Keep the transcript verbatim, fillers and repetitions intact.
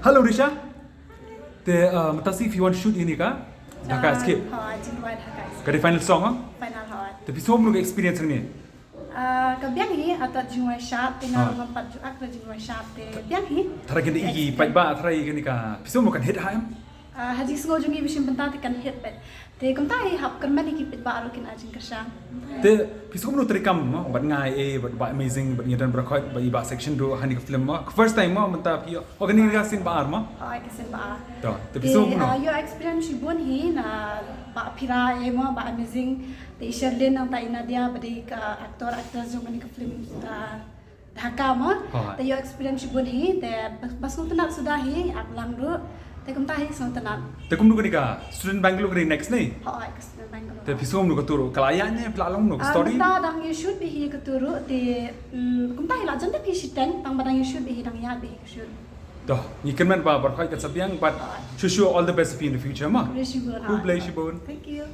Hello Risha. Te uh, mynta shi phi wan shoot ïa kane ka Dhaka Escape. Ha, jingduwai Dhaka Escape. Ka dei final song ha? Final, ha. Te phi sngew kumno ka experience hangne? Uh, ka biang hi, atat jingduwai shad, te nga ngam pat ju ak da jingduwai shad, te biang hi. Tharai kane ki paidbah, tharai kane ka, phi sngew kumno kan hit ha em? Uh, ha jingsngew jong ngi ba shim bynta te kan hit bad. Te kumta hi hap kyrmen ïa ki paidbah ruh kin ai jingkyrshan. Te phi sngew kumno treikam mo, bad nga eh, bad Bah Amazing, bad ngi don baroh, bad i Bah Section ruh ha kane ka film mo. First time mo mynta phi, oh, kane ka scene ba ar mo? Oh, ka scene ba ar. To, te phi sngew kumno? Uh, ïoh experience shibun hi na Bah Phira eh mo, Bah Amazing, te i Sherlyn nangta i Nadia, bad i ka actor, actress jong kane ka film. Uh, Dhaka mo, te ïoh experience shibun hi, te ba sngewtynnat suda hi, ak lang ruh, te kumta hi sngewtynnat. Te kumno kane ka Student Bangalore ka dei next ne? Hooid, ka Student Bangalore. Te phi sngew kumno katu ruh, ka la ïaid ne, phi la long kumno ka story? Mynta dang ïa shoot beit hi katu ruh, te kumta hi la jan dep hi shiteng, tang ba dang ïa shoot beit hi, dang ïaid beit hi ka shoot. To, ngi kyrmen ba baroh kan sa biang, bad shuh shuh all the best for you in the future mo. Khublei shibun. Khublei shibun. Thank you.